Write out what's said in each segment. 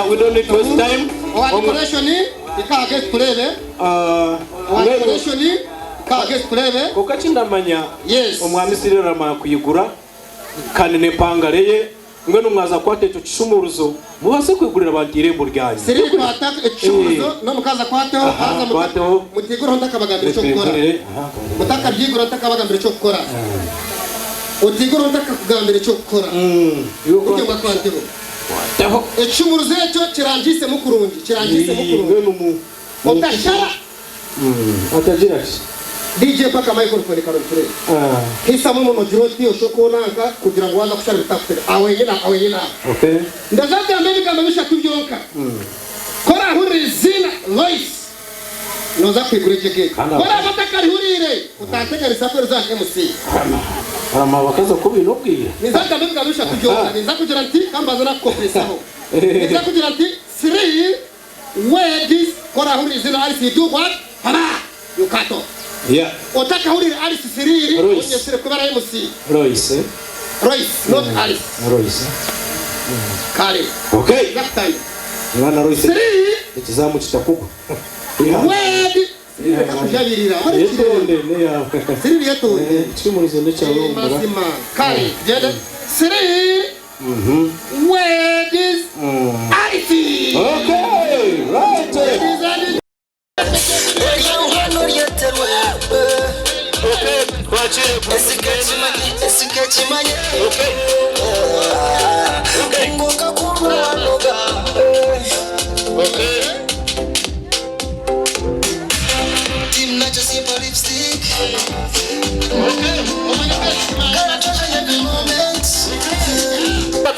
We don't need to waste time. Owa decoration ika aha gate tukureebe. Owa decoration ika aha gate tukureebe. Kwonka eki ndamanya, Yes. Omwami Cyril aramara kwigura kandi n'empangare ye, mbwenu mwaza kukwata ekyo kishumuruzo mubaase kwigurira abantu eirembo ryanyu. Cyril kwata ekishumuruzo n'omukazi akwateho haza Akwateho. mutiigureho ntakabagambira eky'okukora. Twigurire. Mutakabyigura ntakabagambira eky'okukora. Otiigureho ntakakugambira eky'okukora. Iwe Buryo ngu akwateho. Akwateho. Ekishumuruzo ekyo kirangiisemu kurungi, kirangiisemu kurungi. Mbwenu mu. Otashara. Atagira ki? DJ mpa ka microphone karungi turebe. Hisamu omunwa ogire oti oshoke onanka kugira ngu waza kushara bitakutega. Aho wenyine aho wenyine aho. Okay. Ndaza kugamba ebigambo bishatu byonka. Ku orahurira eiziina Lois, noza kwigura egyo gate. Kandi Ku oraba otakarihuriire, otanteganisa kuheereza aha MC. Arama abakazi oku baine obwira. Ninza kugamba ebigambo bishatu byonka. Ninza kugira nti, ka mbanze nakukopesaho. Ninza kugira nti, Three words, ku orahurira eiziina Alice, you do what? Haba! You cut off. Yeah. Otakahuriire Alice Siriiri, Royce. onyesire kubera MC. Royce. Royce, not Alice. Royce. Kare. Okay. Ninza kutandika. Mwana Royce. Three Ekizamu kitakugwa. word Siriiri akujabirira. Yetonde neyawe. Siriiri yetonde. Ekishumuruzo nekyawe ombura. Mazima. Kare, tugyende. Siriiri words Alice. Okay, right. Ladies and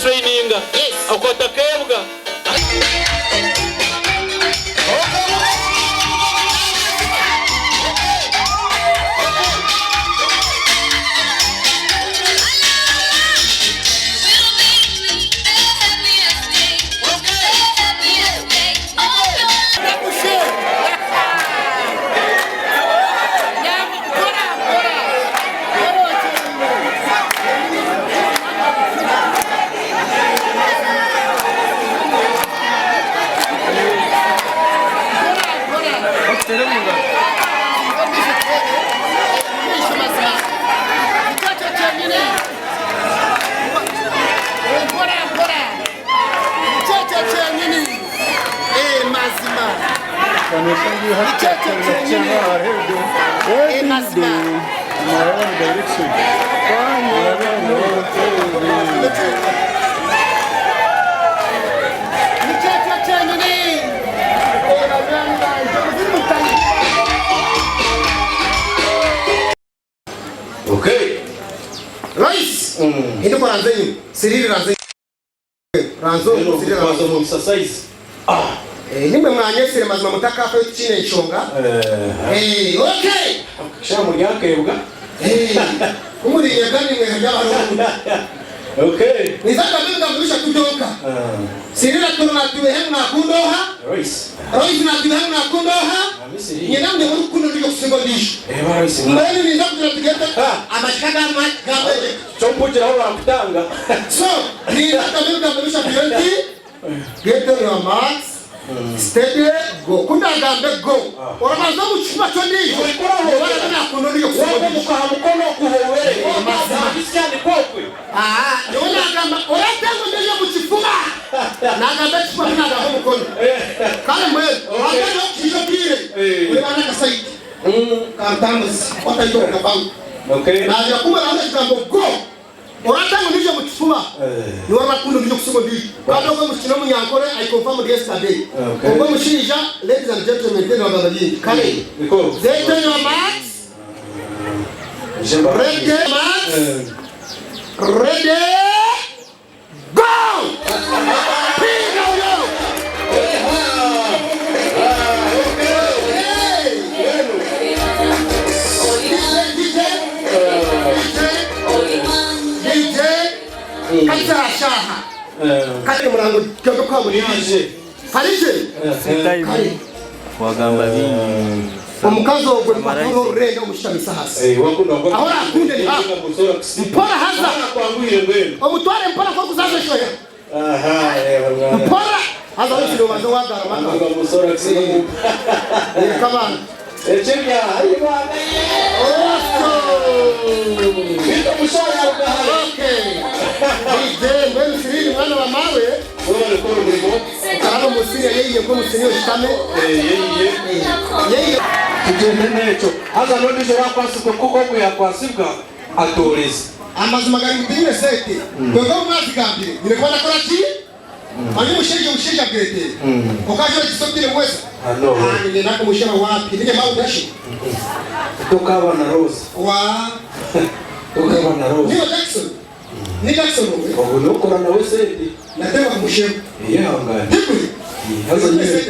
Traininga okotakebwa. Okay. Lois, hinduka oranze enyima. Siriiri ranza ranza omu, Siriiri ranza omu. Exercise. Ah. Eh, nimwe mwanyesire mazima mutakaafayo tikiine nshonga. Eh. Eh, okay. Sha muryakebwa. Eh, ku murinyaga nimwe haryaba hariho omuntu. Okay. Ninza kugamba ebigambo bishatu byonka. Siriiri aturo naatubehe ngu naakunda oha? Royce. Lois naatubehe ngu naakunda oha? Misiri. Nyina ngu niwe orikukunda ondiijo kusinga ondiijo. Eba Royce. Mbwenu ninza kugira tugende amashika gamwegyeka. Ky'ompugiraho baakutanga. So, ninza kugamba ebigambo bishatu byo nti get on your marks, steady, go. Ku ndaagambe go, orabanza omu kifuba ky'ondiijo, reeba araabe naakunda ondiijo kusinga Wowe ondiijo. mukaha mukono guhobere. Mazima. Nikokwe. Aa, nyowe naagamba orateeka ondiijo omu kifuba. Naagamba ekifuba tinaagamba omukono. Kare mbwenu, hataine okukiija obwire, oreeba n'akasayidi kantambuzi, wataija omu kabango. Okay. Naagira ku murahurira ekigambo go, orateeka ondiijo omu kifuba, niwe orakunda ondiijo kusinga ondiijo. Kandi ogwo omwishiki n'omunyankore, I confirmed yesterday. Okay. Ogwo omushaija, ladies and gentlemen, tenda bagamba bingi. Kare, Niko. get on your marks, ready, marks, ready, go! Piga huyo! Hey! DJ, DJ, DJ, DJ, Katarashaha. Kare murango kyoto kwa munyaje. Harije. Kare. Wagamba bingi. Omukazi ogwo nibatura orurenda omushutamisa ahansi. Aho orakunde ni haha. Mpora haza. Omutware mpora nk'oku orikuzaza eshohera. Mpora. Haza Royce nobanza wagara maka. Yereka abantu. Okay. DJ mbwenu Siriri mwana wa mawe. Karaba omusiri yeiye nk'omusiri oshutame. Yeiye. Tugyende n'ekyo. Haza n'ondiijo oraakwasibwe nk'oku ogwo yaakwasibwa, atooreze. Amazima gari ngu tinyine sente kwonka obu mwazigambire nyine kuba nakora ki? Manya omushaija obushaija bwete okagira oti sente otaine kuweza ah niinyenda kumushaba wapi ninye mawuga shi? Tokaaba na Rose. Waa. Tokaaba na Rose. Niiwe Jackson? Ni Jackson ogwe? Ogwo n'okora nawe sente. Nateekwa kumusheba. Yehangane. Tikuri? Haza nyine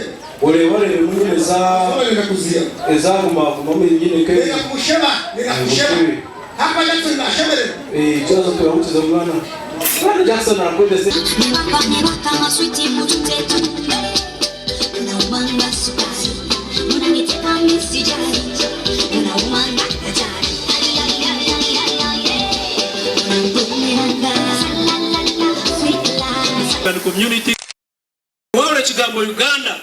oreebareebemu nyine eza Zoona nenda kuziha. Ezagumagumamu nyine nke. Nenda kumusheba, nenda kumusheba. Hakuba Jackson nashemererwa. Ekibazo turamukiza mwana. Mwana Jackson arakwendesa. Community. Wahurira ekigambo Uganda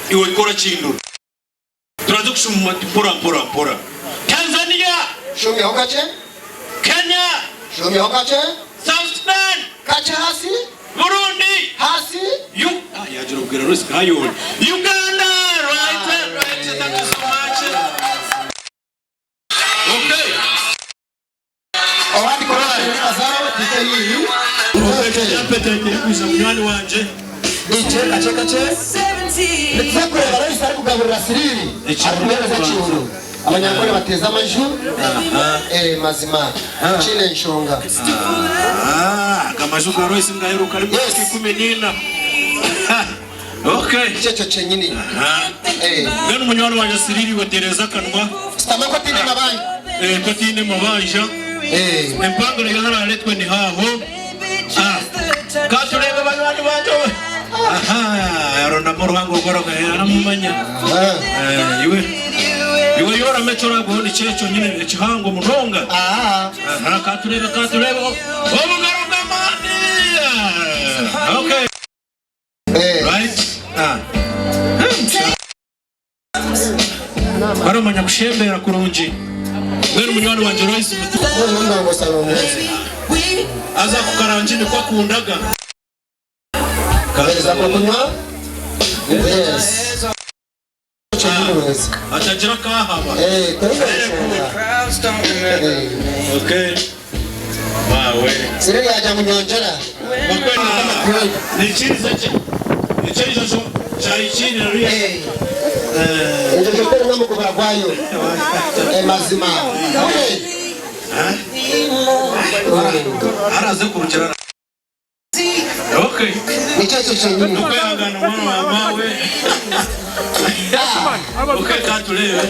iwe ohika orakihindura. Turaza kushuma mpora mpora mpora. Tanzania! Shumyaho kakye. Kenya! Shumyaho kakye. South Sudan! Kakye hasi. Burundi! Hasi. Yu ah, yagira obwira Rose Kayoli. Uganda! Right, right, thank you so much. Okay. Abandi korali azaara batwite haihi. Kwija munywani wangye. DJ kakye kakye. Nituza kureeba Royce arikugaburira Siriri arikumuheereza ekihuru. Abanyankore bateeze amaju. Eh, mazima kiine enshonga. Aga amaju ga Royce ngaheruka ari myaka 14. Okay. Nikyo ekyo kyenyini. Mbwenu munywani wangye Siriri iwe tereeza akanwa. Shutama nk'otaine mabanja. Nk'otaine mabanja. Empangare y'ahararetwe ni haaho. Ka tureebe banywani bangye. Aha, arondamu oruhango rw'oroga aramumanya. Iwe iwe yorama eki oragweho nikyo ekyo nyine ekihango munonga. Aha, ka tureebe ka tureebe obugaro bw'amaani. Okay. Right? Baramanya kushembera kurungi. Mbwenu munywani wangye Royce Mutuku. Aza kukarangi nikwo akundaga. Atagira akahaba. Okay. Wawe. Nikiriza kye. Ekirizo kyo kyahikirira ruriya. Enjojo terina mukubura gwayo. Mazima. Araze kurugira. Okay. Nikyo ekyo kyenyini. Okwehangana mwana wa maawe. Okay, katureebe.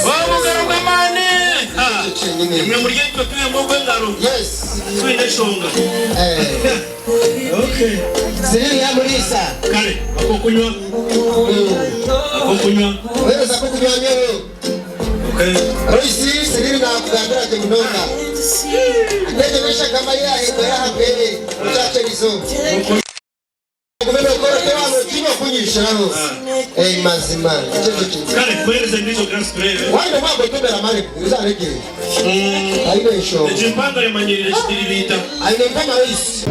Obugaro bw'amaani! Imwe muri itwe twihemu ogw'engaro. Twine enshonga. Okay. Ziriya muriisa. Kare, ak'okunywa. Ak'okunywa. Ohereza ak'okunywa nyowe. Okay. Royce Siriri nakugambira gye munonga. N'egyo n'eshagama ye ahigura aha bwere omu kyakye Ogume nokora otyo waaba otiine okunyishiraho. Eh, mazima. Ekyo nikyo kintu. Kare tuhereze endiijo Grace turebe. Waine omwaka otomera mare uzaregere. Aine enshonga. Egi mpanga emanyirire ekitiribiita. Aine empama Royce.